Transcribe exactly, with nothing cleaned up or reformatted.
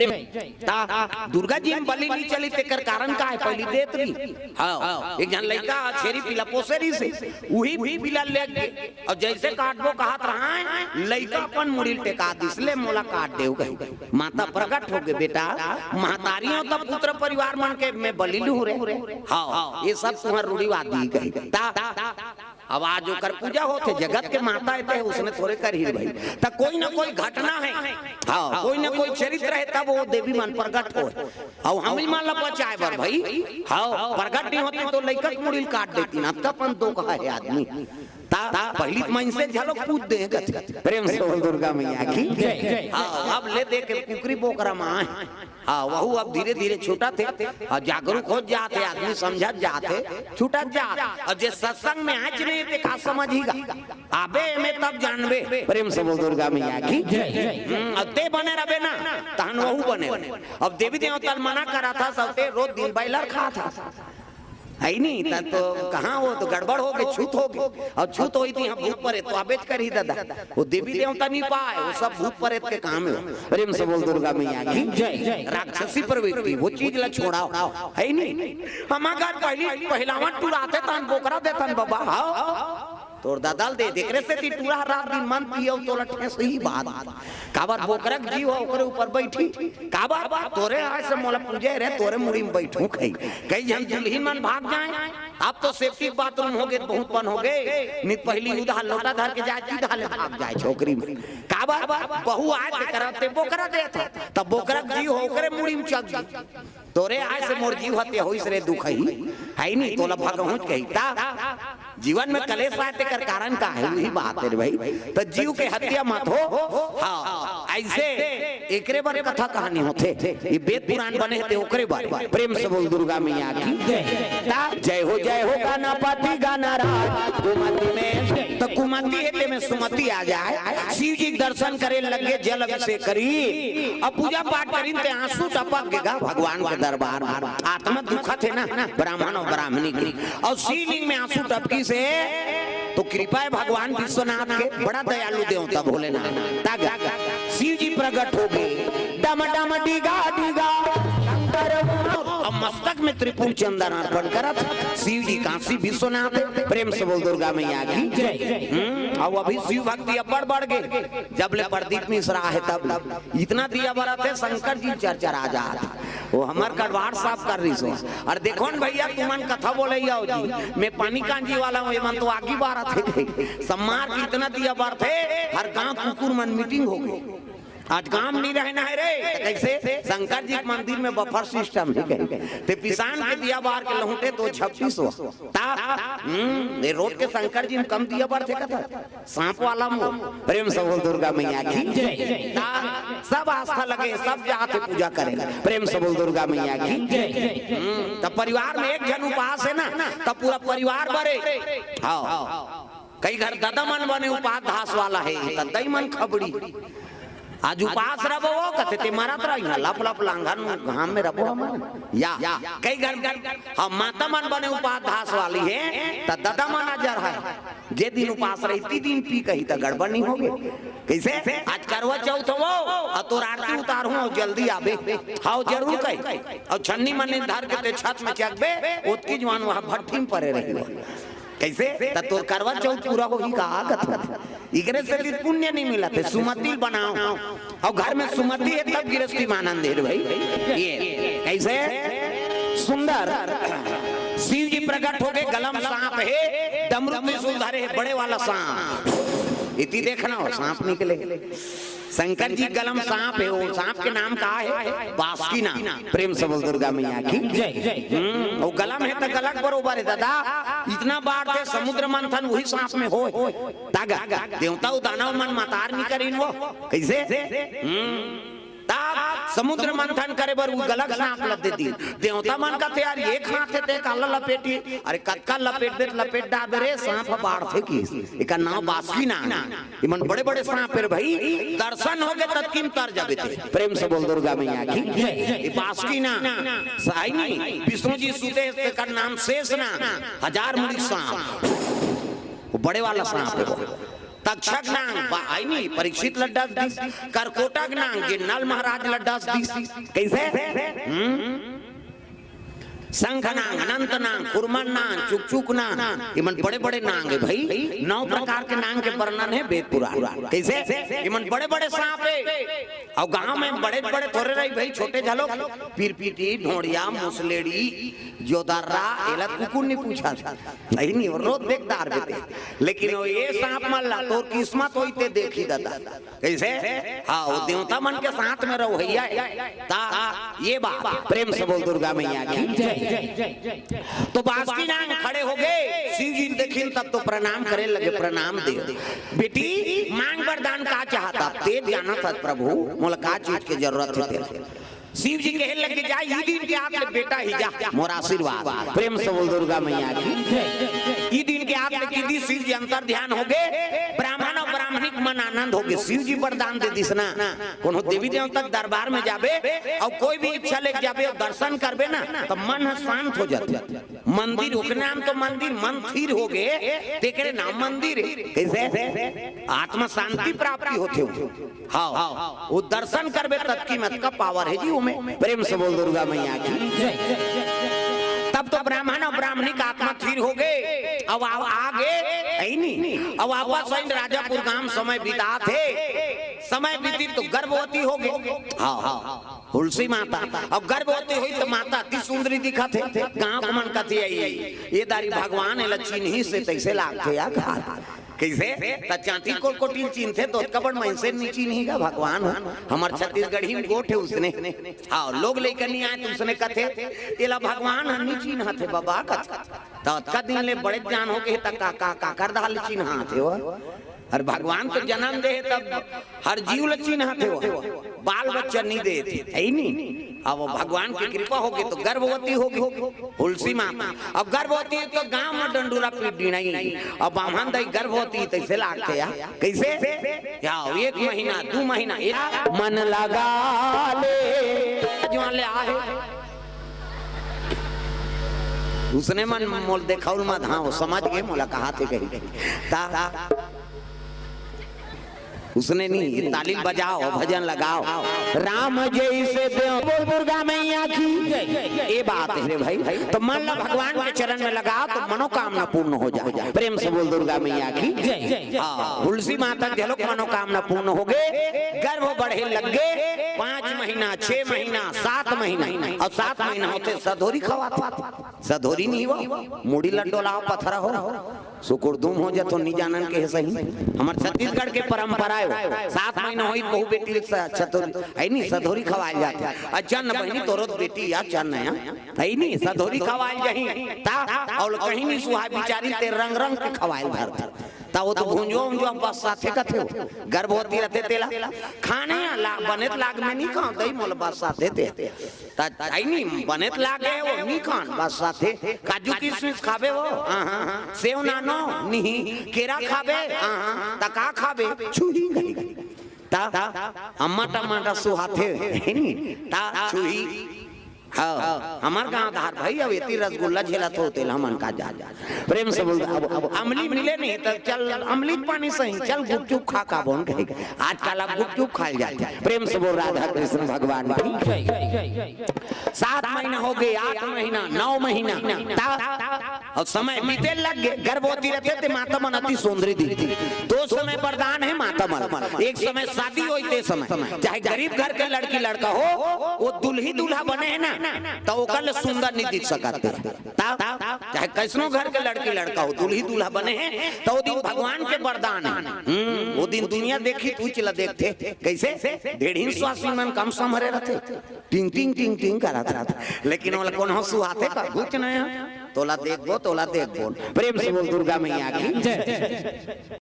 ता दुर्गा जी में बलि नइ चली, तेकर कारण का हे? पहिली देत रही। हाँ, एक झन लइका छेरी पीला पोसे रहिसे, उही पीला ले गे, अउ जइसे काटबो कहत रहय, लइका अपन मुड़ी ल टेका दिस, "ले मोला काट देव," कहि। माता प्रगट होगे, "बेटा, महतारी हो त पुत्र परिवार मन के में बलि लुहूँ रे।" हाँ, ये सब तुँहर रूढ़िवादी कहि। ता अब आज ओकर पूजा होथे, जगत के माता हे ते, उसने थोरे करही भाई। त कोई ना कोई घटना हे, हाँ, कोई ना कोई चरित्र हे, तब वो देवी मन प्रगट होय। अउ हमही मन ला बचाय बर भाई, हाँ, प्रगट नइ होतिस त लइका के मुड़ी ल काट देतिन। अतका अपन दोखहा हे आदमी। ता पहिली त मनसे घलो पूज दे कथे। प्रेम से बोल दुर्गा मैया की। हाँ, अब ले दे के कुकरी बोकरा म आय। हाँ, वहू अब धीरे-धीरे छूटत हे, अउ जागरूक होत जात हे, आदमी समझत जात हे, छूटत जात। अउ जे सत्संग में आय नइ हे, ते का समझही गा? आबे एमे तब जानबे। प्रेम से बोल दुर्गा मैया की। हम्म, अउ ते बने रहिबे ना, तहन वहू बने रहे। अब देवी देवता ल मना करत हस, अउ ते रोज दिन बइला ल खात हस। हे नी, त तो कहाँ हो, त गड़बड़ होगे, छूत होगे। अउ छूत होही त इहाँ भूत परेत तो आबेच करही ददा। वो देवी देवता नइ पाय, वो सब भूत परेत के काम हे। प्रेम से बोल दुर्गा मैया की। जय। राक्षसी प्रवृत्ति, वो चीज ला छोड़ाव। हे नी? हमर घर पहिली पहिलावन टुराथे तहन बोकरा देथन बबा। हाँ। तोर ददा ल दे, तेकरे सेती टूरा रात दिन मन पियव तोला ठेसही बात। काबर बोकरा के जीव ह ओकरे ऊपर बइठही। काबर तोरे आय से मोला पूजे रे, तोरे मुड़ी म बइठहूँ कहि। कई झन दुल्हिन मन भाग जाय। अब तो सेप्टिक बाथरूम होगे, बहुत बन होगे। नइ त पहिली उधार लोटा धर के जाय, सीधा ले भाग जाय छोकरी मन। काबर बहू आय ते करत ते बोकरा देत हे, त बोकरा के जीव ह ओकरे मुड़ी म चघ गे। तोरे आय से मोर जीव हत्या होइस रे दुखही, हे नी? तोला भगहूँच कहि। ता जीवन में कलेश आय तेकर कारण का हे? उही बात हे रे भाई। त जीव के हत्या मत हो। हाँ, अइसे एकरे बर कथा कहानी होथे, ये वेद पुराण बने हे ते ओकरे बर। प्रेम से बोल दुर्गा मैया की। ता जय हो, जय हो गणपति गणराज। कुमति में त कुमति हे, तेमे सुमति आ जाय। शिव जी के दर्शन करे लगे, जल अभिषेक करी, अब पूजा पाठ करिन ते आंसू टपक गे गा भगवान के दरबार म। आत्मा दुखत हे ना, ब्राह्मण अउ ब्राह्मणी के। अउ शिवलिंग में आंसू टपकिस हे, तो कृपा हे भगवान विश्वनाथ के, बड़ा दयालु देवता भोलेनाथ। तब शिव जी प्रगट होगे, डम डम डिगा डिगा शंकर। अब मस्तक में त्रिपुर चंदन अर्पण करत शिव जी काशी विश्वनाथ। प्रेम से बोल दुर्गा मैया की। जय। हम्म, अउ अभी शिव भक्ति अब्बड़ बढ़ गे। जब ले प्रदीप मिश्रा हे तब ले। इतना दिया बरत हे, शंकर जी चरचरा जात। वो हमर कटवार साफ कर रहिस हो। अउ देखो न भइया, तुमन कथा बोले आओ जी, मैं पानी कांजी वाला हूँ, ये मन तो आगी बारत हे। सम्मार के इतना दिया बरत हे, हर गांव कुकुर मन मीटिंग होगे। आज गांव नइ रहना हे रे, त कइसे? शंकर जी के मंदिर में बफर सिस्टम हे कहि। ते पिसान के दिया बार के लहुटे तो झपटी सो। ता, हम्म, ये रोड के शंकर जी में कम दिया बरथे कथा। सांप वाला मुंह। प्रेम से बोल दुर्गा मैया की। जय। ता, सब आस्था लगे, सब जात हे पूजा करे। प्रेम से बोल दुर्गा मैया की। जय। हम्म, त परिवार में एक झन उपास हे ना, त पूरा परिवार बरे। हाँ। कई घर ददा मन बने उपास धास वाला हे, त दई मन खबड़ी। आज उपास रबो वो, कथे ते मरत रही, लप लप लांघन घाम में रबो हमन। या, कई घर, हाँ, माता मन बने उपास धास वाली हे, त ददा मन अजर हे। जे दिन उपास रही, ती दिन पी कही, त गड़बड़ नइ होगे। कइसे? आज करवा चौथ हो, अउ तोर आरती उतारहूँ, अउ जल्दी आबे। हाँ, जरूर कही। अउ छन्नी मन्नी धर के ते छत में चघबे, ओतकी जुवान वहाँ भट्ठी में परे रही। कइसे? त तोर करवा चौथ पूरा होही का? आगत हो। इकरे सेती पुण्य नइ मिलत हे, सुमति बनाव। अउ घर में सुमति हे तब गिरस्ती म आनंद हे रे भाई। ये कइसे? सुंदर। शिव जी प्रगट होगे, गला म सांप हे, डमरू त्रिशूल धरे हे, बड़े वाला सांप। इति देखना हो, सांप निकले। शंकर जी गला म सांप हे, वो सांप के नाम का हे? बासुकी नाग। प्रेम से बोल दुर्गा मैया की। जय। हम्म, वो गला म हे त गला के बरोबर हे ददा। इतना बाढ़ थे समुद्र मंथन वही सांप में होय। तब देवता अउ दानव मन मतार नइ करिन वो। कइसे? हम्म। तब समुद्र मंथन करे बर वो गला के सांप ल दे दिस। देवता मन कथे, "यार, एक हाथ हे ते काला लपेटी?" अरे कतका लपेटबे त लपेट डारबे रे, सांप ह बाढ़थे कि। एकर नाम बासुकी नाग। इमन बड़े बड़े सांप हे रे भाई, दर्शन होगे ततकी म तर जाबे ते। प्रेम से बोल दुर्गा मैया की। ये बासुकी नाग, साई नी, विष्णु जी सुते तेकर नाम शेष नाग, हजार मुड़ी सांप। वो बड़े वाला सांप हे वो। तक्षक नांग बा-, आई नहीं, परीक्षित ल डस दिस। करकोटक नांग, जे नल महाराज ल डस दिस। कैसे? हम्म? शंख नांग, अनंत नांग, कुरमन नांग, चुकचुक नांग, इमन बड़े-बड़े नांग हे भाई। नौ प्रकार के नांग के वर्णन हे वेद पुराण। कैसे? इमन बड़े-बड़े सांप हे। अउ गांव में बड़े-बड़े थोरे रही भाई, छोटे झलो, पिरपिटी, ढोंड़िया, मुसलेड़ी, जोदर्रा, एला कुकुर नहीं पूछा था। नहीं, नहीं, वो रोज देखदार बेटे। लेकिन वो ये सांप मन ला, तोर किस्मत होई ते देखी दादा। कैसे? हाँ, वो देवता मन के साथ में रहो भैया। ता ये बात, प्रेम से बोल दुर्गा मैया की। तो बासुकी नांग खड़े हो गए, शिव जी देखिन तब तो प्रणाम करे लगे, प्रणाम दे। बेटी, मांग वरदान का चाहत हे? ते जानत हस प्रभु, मोला का चीज के जरूरत हे तेला। शिव जी कहे लगे, जा, ई दिन के आत ले बेटा ही जा, मोर आशीर्वाद। प्रेम से बोल दुर्गा मैया की। ई दिन के आत ले कीधी शिव जी अंतर ध्यान हो गए, ब्राह्मण अउ ब्राह्मणी के मन आनंद हो गए। शिव जी वरदान दे दिस ना, कोनो देवी देवता के दरबार में जाबे अउ कोई भी इच्छा लेके जाबे अउ दर्शन करबे ना, तो मन ह शांत हो जाथे। मंदिर, ओकर नाम तो मंदिर, मन स्थिर हो गए, तेकरे नाम मंदिर हे। कैसे? आत्मा शांति प्राप्ति होथे। हाँ, वो दर्शन करबे ततकी में अतका पावर हे जी ओमे। प्रेम से बोल दुर्गा मैया की। तब तो ब्राह्मण अउ ब्राह्मणी का आत्मा स्थिर हो गए। अब आ, आगे है नहीं। अब आपस में राजापुर गांव समय बिताथे। समय बीती तो गर्भवती हो गए। हाँ, हाँ। हुलसी माता। अब गर्भवती होई तो माता अति सुंदरी दिखथे। गांव के मन कथे, "ये, ये दारी भगवान एला चिन्हिस हे, तैसे लागथे या घात।" कैसे? त चांटी कोटकोटी ल चिन्हथे, तो ओतका बड़ मनसे नहीं चिन्ही गा भगवान हो। हमर छत्तीसगढ़ी में गोठ हे उसने। हाँ, लोग लइका नहीं आए तो उसने कथे, "एला भगवान ह नहीं चिन्हथे बाबा," कथे। त ओतका दिन ले बड़े जान हो गए, त का, का, काकर दाल चिन्हाथे वो? अरे भगवान तो जन्म दे हे, तब हर जीव ल चिन्हाथे वो, बाल बच्चा नहीं देथे, है नहीं? अब वो भगवान की कृपा हो गई तो गर्भवती हो गई हुलसी माता। अब गर्भवती हे तो गांव में डंडूरा पीट डीना ही। अब बाम्हन दाई गर्भवती तैसे लागथे या, कैसे? या एक महीना, दू महीना, एक मन लगा ले, जवान ले आहे। उसने मन मोल देखाउल मत, हाँ, वो समझ गए, मोला कहाथे कही। ता, उसने नहीं, ये ताली बजाओ, भजन लगाओ। राम जैसे देव, बोल दुर्गा मैया की। ये बात हे रे भाई, तो मन ला भगवान के चरण में लगाओ तो मनोकामना पूर्ण हो जाए। प्रेम से बोल दुर्गा मैया की। हाँ, हुलसी माता के घलोक मनोकामना पूर्ण हो गए, गर्भ बढ़े लग गए, पांच महीना, छह महीना, सात महीना, अउ सात महीना होथे सधोरी खवाथे। सधोरी नहीं हो, मुड़ी ल डोलाओ, पथरा हो, सुकुड़दुम हो जाथो, नहीं जानन के हे सही। हमर छत्तीसगढ़ के परंपरा हे, सात महीना होई बहू बेटी ल स-, छतोरी, है नहीं, सधोरी खवाल जाथे। अ चन्न बहिनी तोरो बेटी या चन्न या, है नहीं, सधोरी खवाल जाही। ता, अउ कहीं नहीं सुहाय बिचारी ते रंग रंग के खवाल धरथे। ता वो तो भुंजो उंजो बस साथे कथे हो। गर्भवती रथे तेला। खाने ला, बनेत लाग में नहीं खाओ, दही मोल बस साथे ते। ता आई नहीं, बनेत लागे वो नहीं खान, बस साथे। काजू किशमिश खाबे वो? हाँ, हाँ, हाँ। सेव नानो? नहीं। केरा खाबे? हाँ, हाँ, हाँ। ता का खाबे? छुही गई। ता अम्मा टमाटर सुहाथे, है नहीं? ता छुही। हाँ, हमर गांव धार भाई, अब एती रसगुल्ला झेलत हो तेल हमन का जा जा। प्रेम से बोल, अब, अब अमली मिले नहीं तो चल अमली पानी सही, चल गुपचुप खा का बोन कहे। आजकल अब गुपचुप खाए जाथे। प्रेम से बोल राधा कृष्ण भगवान की। सात महीना हो गए, आठ महीना, नौ महीना, ता, अउ समय बीते लग गए। गर्भवती रथे ते माता मन अति सुंदरी दिखथे। दो समय वरदान हे माता मन। एक समय शादी होई ते समय, चाहे गरीब घर के लड़की लड़का हो, वो दुल्ही दूल्हा बने हे ना, त ओकर ले सुंदर नहीं दिख सकत हे। ता, चाहे कैसनो घर के लड़की लड़का हो, दुल्ही दूल्हा बने हे, त वो दिन भगवान के वरदान हे। हम्म, वो दिन दुनिया देखी, तू चला देखथे। कैसे? ढेढ़ीन स्वासी मन कम संभरे रथे। टिंग, टिंग, टिंग, टिंग करत रथे। लेकिन ओला कोनो सुहाथे का? कुछ नहीं। तोला देखबो, तोला देखबो। प्रेम से बोल दुर्गा मैया की। जय।